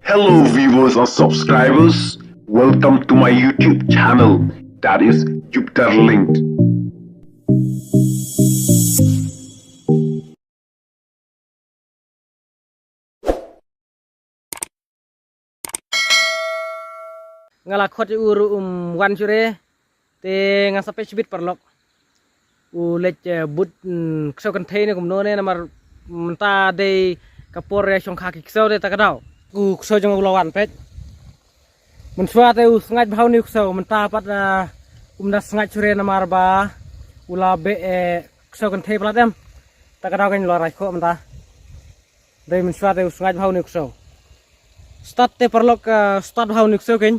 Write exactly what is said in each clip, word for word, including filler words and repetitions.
Hello, viewers and subscribers. Welcome to my YouTube channel, that is Jupiter Linked. Nga la khot ïa u ruh um wan shuh re. Te ngan sa peit shibit paralok. U leit, eh, bud, mm, ksew kynthei ne kumno ne namar mynta dei ka por ïa shongkha ki ksew te ta ka daw. U ksew jong u la wan peit. Mynshuwa te u sngaid bha une u ksew mynta pat, eh, um da sngaid shuh re namar ba u la beh, eh, ksew kynthei palat em. Ta ka daw kan la rai khoh mynta. Dei mynshuwa te u sngaid bha une u ksew. Start te paralok, eh, start bha une u ksew kein.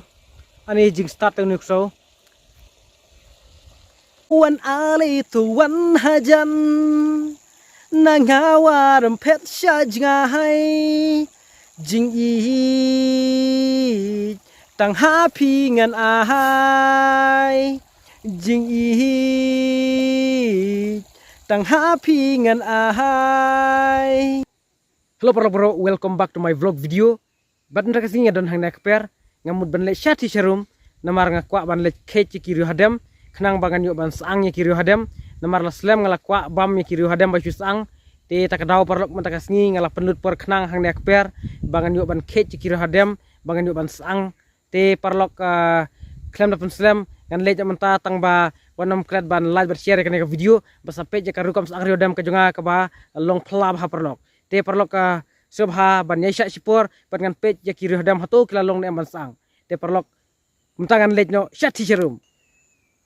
Ani jingstart te une u ksew. Wan ale to wan hajan. Na nga war phet sha jngai. Jingïeit tang ha phi ngan ai. Jingïeit tang ha phi ngan ai. Hello paralok bro, welcome back to my vlog video. Bad mynta ka sngi nga don hangne ha kper, nga mut ban leit shathie sharum, namar nga kwah ban leit kheit ïa ki riew hadem, khnang ba ngan ïoh ban syang ïa ki riew hadem, namar la slem nga la kwah bam ïa ki riew hadem ba shu syang. Te ta ka daw paralok mynta ka sngi nga la pynlut por khnang hangne ha kper, ba ngan ïoh ban kheit ïa ki riew hadem, ba ngan ïoh ban syang. Te paralok, ah, khlem da pynslem, ngan leit mynta tang ba wat nym klet ban like bad share ïa kane ka video, ba sa peit ïa ka rukom syang riew hadem ka jong nga kaba long phylla bha paralok. Te paralok, ah, sngewbha ban ïaishah shipor bad ngan peit ïa ki riew hadem hato ki la long ne em ban syang. Te paralok, mynta ngan leit noh shathie sharum.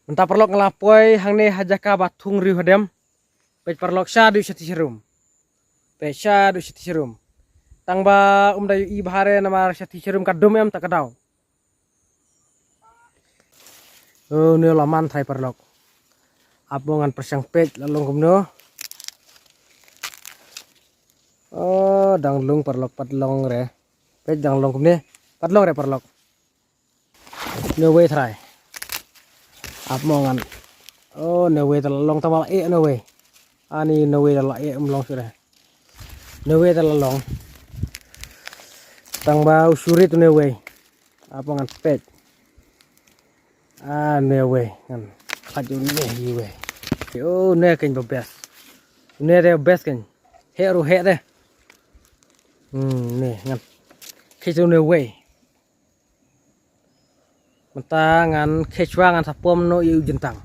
Mynta paralok nga la poi hangne ha jaka ba thung riew hadem. Peit paralok shaduh shathie sharum. Peit shaduh shathie sharum. Tang ba um da ïohi bha re namar shathie sharum ka dum em ta ka daw. Oh, une la man thai paralok. Ap mo ngan pyrshang peit la long kumno. Oh, dang long paralok, pat long re. Peit dang long kumne. Pat long re paralok. Une wei thrai. Ap mo ngan. Oh, une wei te la long tang ba la eh une wei. Ani une wei te la eh um long shuh re. Une wei te la long. Tang ba u shu rit une wei. Ap mo ngan peit. Ah, une wei ngan khlad une hi wei. Oh, une kein ba best. Une te best kein. Heh ruh heh te. Hmm, une ngan kheit une wei. Mynta ngan kheit shuwa ngan sa pom noh ïa u jyntang.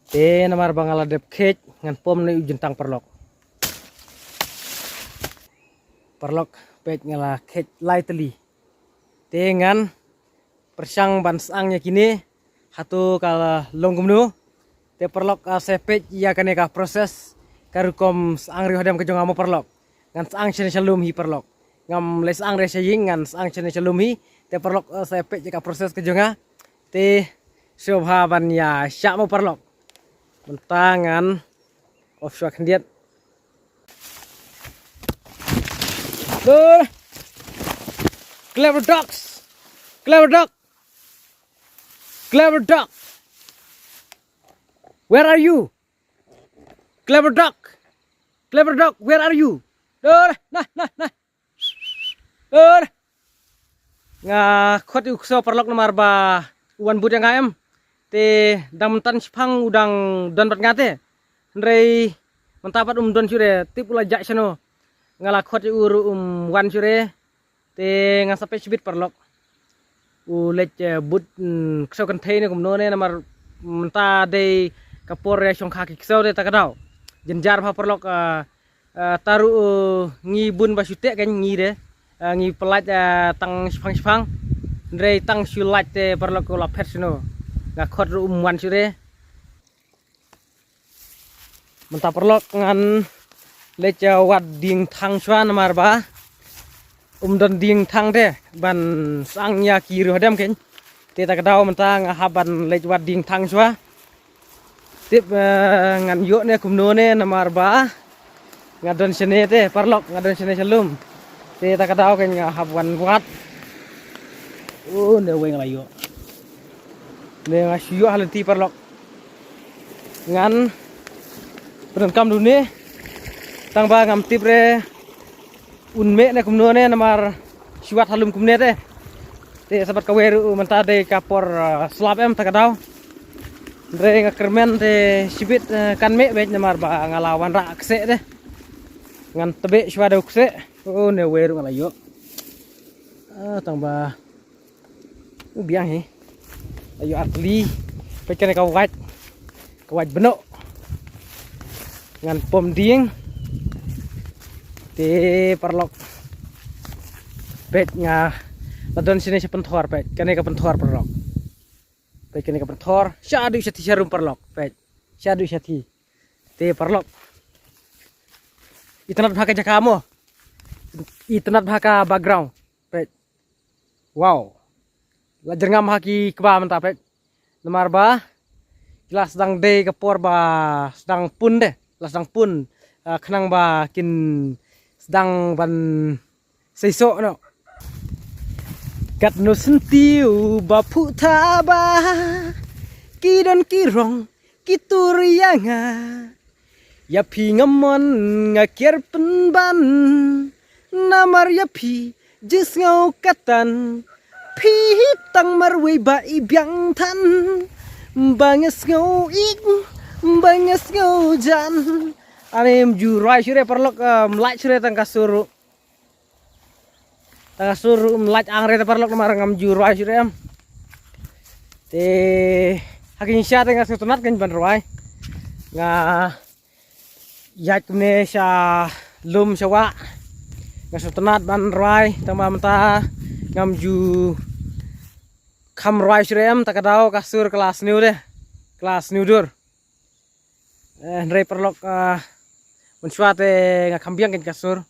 Te namar ba nga la dep kheit ngan pom noh ïa u jyntang paralok. Paralok peit nga la kheit lai tylli. Te ngan pyrshang ban syang ïa kine hato ka long kumno. Te paralok, ah, sa peit ïa kane ka process ka rukom syang riew hadem ka jong nga mo paralok. Ngan syang shane sha lum hi paralok. Ngam leit syang re sha ïing, ngan syang shane sha lum hi. Te paralok, ah, sa peit ïa ka process ka jong nga. Te sngewbha ban ïa shah mo paralok. Mynta ngan off shuwa khyndiat. Clever ducks. Clever duck. Clever duck. Where are you? Clever duck. Clever duck, where are you? Dur, nah, nah, nah. Dur. Nga khot ïa u ksew paralok namar ba u wan bud ïa nga em. Te dang mynta shipang u dang don bad nga te. Hynrei mynta pat um don shuh re, tip u la jah shano. Nga la khot ïa u ruh um wan shuh re. Te ngan sa peit shibit paralok. U leit, eh, bud, mm, ksew kynthei ne kumno ne namar mynta dei ka por ïa shongkha ki ksew te ta ka daw. Jynjar bha paralok, eh, eh, ta ruh, eh, ngi bun ba shu teh kein ngi de. Eh, ngi pyllait, eh, tang shipang shipang. Hynrei tang shu lait te paralok u la phet shano. Nga khot ruh um wan shuh re. Mynta paralok ngan leit, eh, wad dieng thang shuwa namar ba um don dieng thang te ban syang ïa ki riew hadem kein. Te ta ka daw mynta nga hap ban leit wad dieng thang shuwa. Tip, eh, ngan ïoh ne kumno ne namar ba nga don shane te paralok, nga don shane sha lum. Te ta ka daw kein nga hap wan wad. Oh, ne wei nga la ïoh. Ne nga shu ïoh ha lynti paralok. Ngan pyndonkam dune. Tang ba ngam tip re un meh ne kumno ne namar shuwa ha lum kumne te. Te sabat kawei ruh mynta dei ka por, ah, slap em ta ka daw. Re nga kyrmen te shibit, eh, kan meh beit namar ba nga la wanrah kseh te. Ngan tbeh shuwa da u kseh. Oh, ne wei ruh nga la ïoh. Ah, tang ba u biang hi. Ayo artli. Peit kane ka wait. Ka wait bnok. Ngan pom dieng. Te paralok. Peit nga la don shane sha pynthor peit. Kane ka pynthor paralok. Peit kane ka pynthor. Shaduh shathi sharum paralok. Peit. Shaduh shathi. Te paralok. Itynnad bha ka jaka mo. Itynnad bha ka background. Peit. Wow. La jyrngam ha ki kba mynta peit. Namar ba ki la sdang dei ka por ba sdang pun de. La sdang pun, ah, khnang ba kin sdang ban seisoh noh. Katno syntiew ba phuh tha ba ki don ki rong ki tur ïa nga. Ïa phi nga mon nga kiar pynban. Namar ïa phi jingsngew katan. Phi tang marwei ba i biang than. Ba nga sngew ik ba nga sngew jan. Anem ju rwai shuh re paralok, em, lait shuh re tang ka sur. Tang ka sur em lait ang re te paralok namar ngam ju rwai shuh re em. Te ha ki sha te nga sngewtynnat kan ban rwai. Nga ïaid kumne sha lum sha wah. Nga sngewtynnat ban rwai tang ba mynta ngam ju kham rwai shuh re em ta ka daw ka sur ka la sniew de. Ka la sniew dur. Eh, hynrei paralok, ah, mynshuwa te nga kham biang kan ka sur.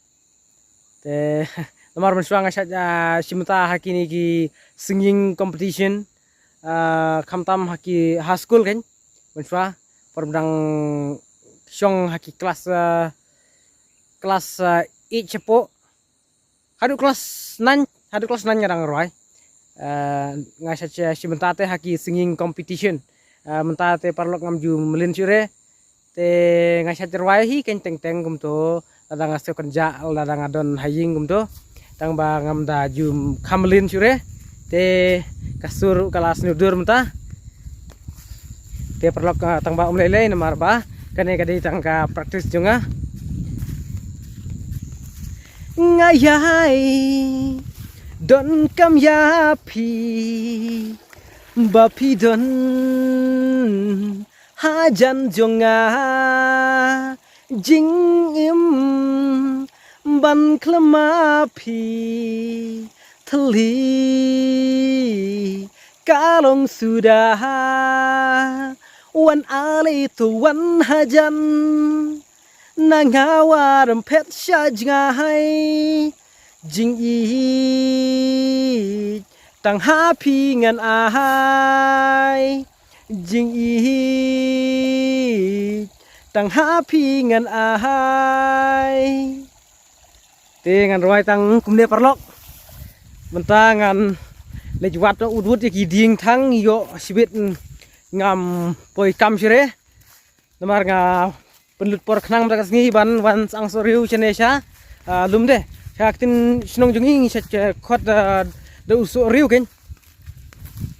Te namar mynshuwa nga shait, ah, shim bynta ha kine ki singing competition, ah, khamtam ha ki ha skul kan. Mynshuwa por ba dang shong ha ki klas, ah, klas, ah, eight shapoh. Haduh klas nine, haduh klas nine nga dang rwai. Eh, nga shait shim bynta te ha ki singing competition. Eh, mynta te paralok ngam ju mlien shuh re. Te nga shait rwai hi kan teng teng kumto. Lada nga sngewkynjah, lada nga don ha ïing kumto. Tang ba ngam da ju kham mlien shuh re. Te ka sur ka la sniew dur mynta. Te paralok, ah, tang ba um lei lei namar ba kane ka dei tang ka practice jong nga. Nga ïai donkam ïa phi ba phi don hajan jong nga. Jingim ban khlem ma phi thylli ka long suda. Wan ale to wan hajan na nga wa rymphet sha jngai. Jingïeit tang ha phi ngan ai. Jingïeit tang ha phi ngan ai. Te ngan rwai tang kumne paralok. Mynta ngan leit wad noh wut wut ïa ki dieng thang ïoh shibit ngam poi kam shuh re. Namar nga pynlut por khnang mynta ka sngi ban wan sang soh riew shane sha, ah, lum de. Sha ka ktien shnong jong ngi ngi shait, eh, khot da, da u soh riew kein.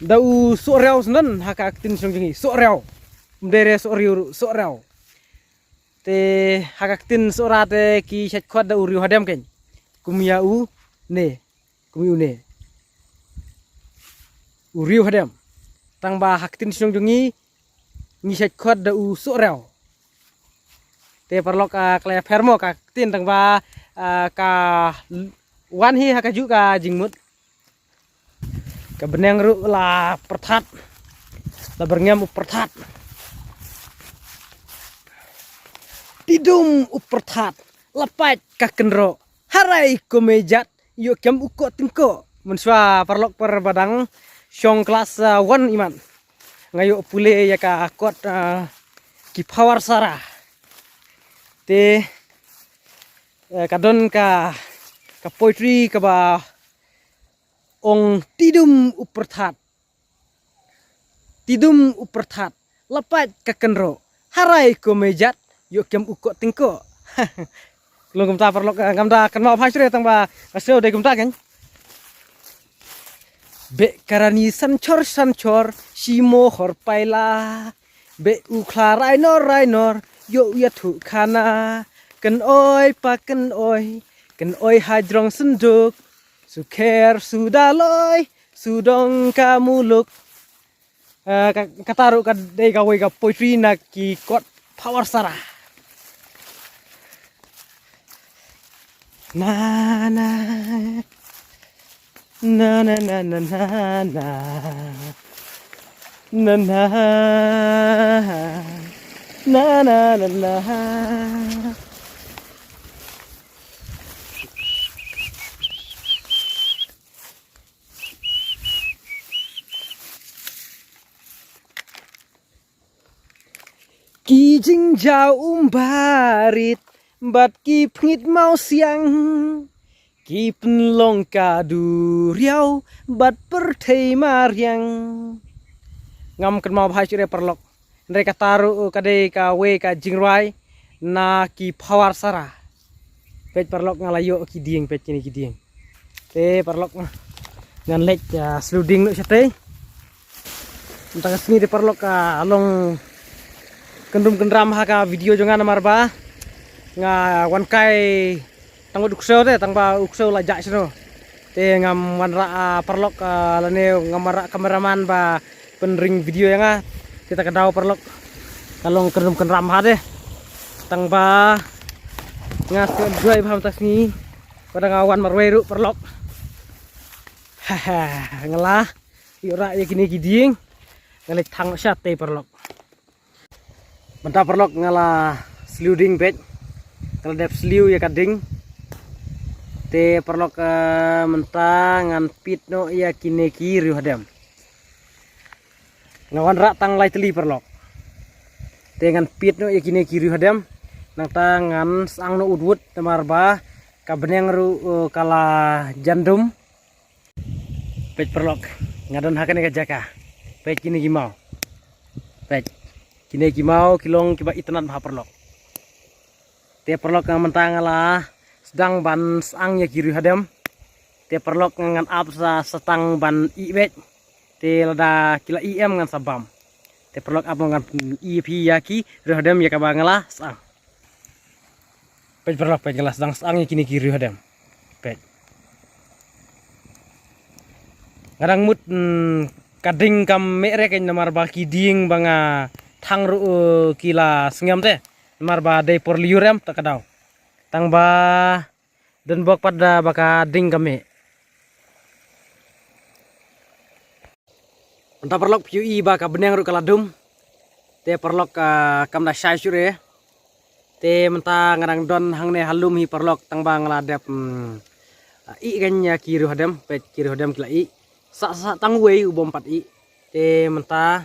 Da u soh riew sndon ha ka ktien shnong jong ngi soh riew. Ym dei re soh riew ruh soh riew. Te ha ka ktien Sohra te ki shait khot da u riew hadem kein. Kum ïa u ne. Kum ïa u ne. U riew hadem. Tang ba ha ka ktien shnong jong ngi ngi shait khot da u soh riew. Te paralok, ah, ka la ïapher mo ka ktien tang ba, ah, ka wan hi ha kajuh ka jingmut. Ka bneng ruh la pyrthat. La byrngem u pyrthat. Tidum u pyrthat. La pait ka kynroh. Harai ko mejat. Ïoh kem u koh tyngkoh. Mynshuwa paralok por ba dang shong klas, ah, one imat. Nga ïoh pule ïa ka kot, ah, ki pawar sara. Te, eh, ka don ka, ka poetry kaba ong tidum u pyrthat. Tidum u pyrthat. La pait ka kynroh. Harai ko mejat. Ïoh kem u koh tyngkoh. Long kumta paralok, eh, ngam da kynmaw bha shuh re, tang ba ka shu dei kumta kan. Beh karani sanchor sanchor, shimo hor paila. Beh u khla rainor rainor, yo u ya thu khana. Kan oi pa kan oi, kan oi hajrong senduk. Sukher sudaloi, sudong ka muluk. Eh, ka, kata ruh ka dei kawei ka poetry na ki kot Pawar Sara. Na, na. Na, na, na, na, na, na. Na, na. Na, na, na, na. Ki jingjaw um barit bad ki pngit mawsiang, ki pynlong ka duriaw bad pyrthei mariang. Ngam kynmaw bha shuh re paralok. Hynrei kata ruh ka dei kawei ka jingrwai na ki Pawar Sara. Peit paralok, nga la ïoh ki dieng, peit kine ki dieng. Te paralok, ngan leit, ah, sluding noh shatei. Mynta ka sngi te paralok, ah, long kyndrum kyndram ha ka video jong nga namar ba nga wan kai tang u ksew te, tang ba u ksew la jah shano. Te ngam wanrah, ah, paralok, ah, lane ngam wanrah kameraman ba pynring video ïa nga. Te kata ka daw paralok, ka long kyndrum kyndram ha de. Tang ba nga sngewduwai bha mynta ka sngi, ba da nga wan marwei ruh paralok. Nga la ïoh rah ïa kine ki dieng. Nga leit thang shatei paralok. Mynta paralok nga la sluding, peit. Nga la dep sliw ïa ka ding. Te paralok, eh, mynta ngan pit noh ïa kine ki riewhadem. Nga wanrah tang lai tylli paralok. Te ngan pit noh ïa kine ki riewhadem. Nangta ngan sang noh wut wut namar ba ka bneng ruh, eh, ka la jan dum. Peit paralok, nga don ha kane ka jaka. Peit kine ki maw. Peit. Kine ki maw ki long kiba itynnad bha paralok. Te paralok, nga mynta nga la sdang ban sang ïa ki riewhadem. Te paralok, ngan ap sa, sa tang ban ih beit. Te lada ki la ih em ngan sa bam. Te paralok, ap mo ngan ih phi ïa ki riewhadem ïa kaba nga la sang. Peit paralok, peit, nga la sdang sang ïa kine ki riewhadem. Peit. Nga dang mut, mm, ka ding kam meh re kein namar ba ki dieng ba nga thang ruh, eh, ki la sngem te. Namar ba dei por lyiur em ta ka daw. Tang ba don bok pat da ba ka ding kam meh. Mynta paralok phi ïohi ba ka bneng ruh ka la dum. Te paralok, ah, kam da shai shuh re. Te mynta nga dang don hangne ha lum hi paralok, tang ba nga la dep, mm, ah, ih kein ïa ki riewhadem, peit ki riewhadem ki la ih. Sa, sa tang uwei u bym pat ih. Te mynta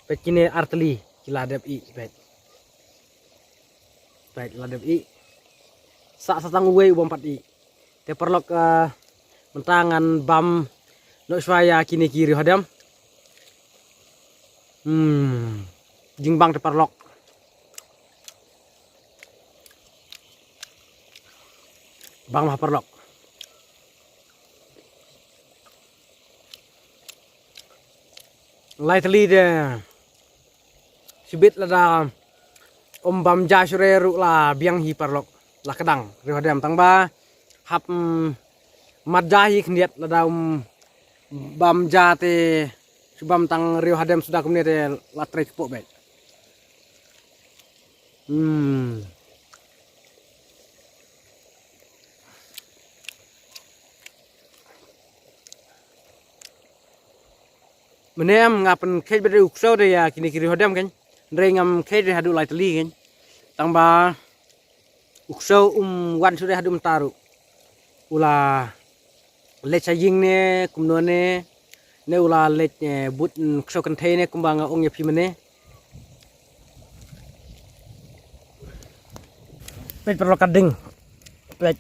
peit kine ar tylli ki la dep ih, peit. Peit la dep ih. Sa, sa tang uwei u bym pat ih. Te paralok, eh, mynta ngan bam noh shuwa ïa kine ki riewhadem. Hmm. Jingbang te paralok. Bang bha paralok. Lai tylli de. Shibit lada ym bam ja shuh re ruh la biang hi paralok. La kdang riewhadem tang ba hap, mm, mat ja hi khyndiat lada ym bam ja te shu bam tang riewhadem suda kumne te la trei kpoh beit. Hmm. Mynne em nga pynkheit beit u ksew de ïa kine ki riewhadem kein. Hynrei ngam kheit re haduh lai tylli kein. Tang ba u ksew um wan shuh re haduh mynta ruh. U la leit sha ïing ne kumno ne, ne u la leit, eh, bud, mm, ksew kynthei ne kumba nga ong ïa phi mynne. Peit paralok ka ding. Peit.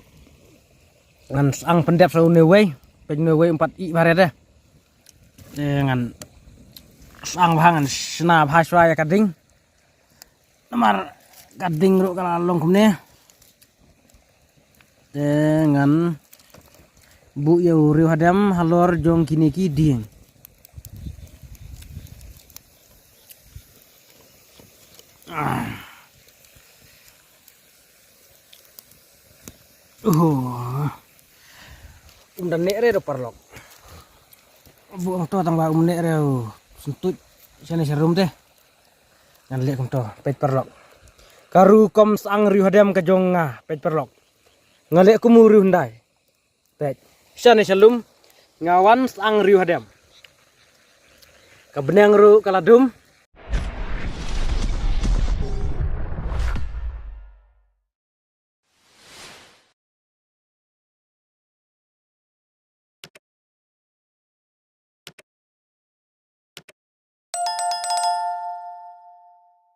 Ngan sang pyndep sa une uwei. Peit une uwei um pat ih bha re de. Eh, ngan sang bha, ngan shna bha shuwa ïa ka ding. Namar ka ding ruh ka la long kumne. Te ngan buh ïa u riew hadem halor jong kine ki dieng. Ah. Uh. Um da neh re do paralok. Buh hangto tang ba um neh re u. Sngewthuh shane sharum te. Ngan leh kumto, peit paralok. Ka rukom syang riew hadem ka jong nga, peit paralok. Nga leh kum u riew hyndai. Peit. Shane shalum nga wan syang riew hadem. Ka bneng ruh ka la dum.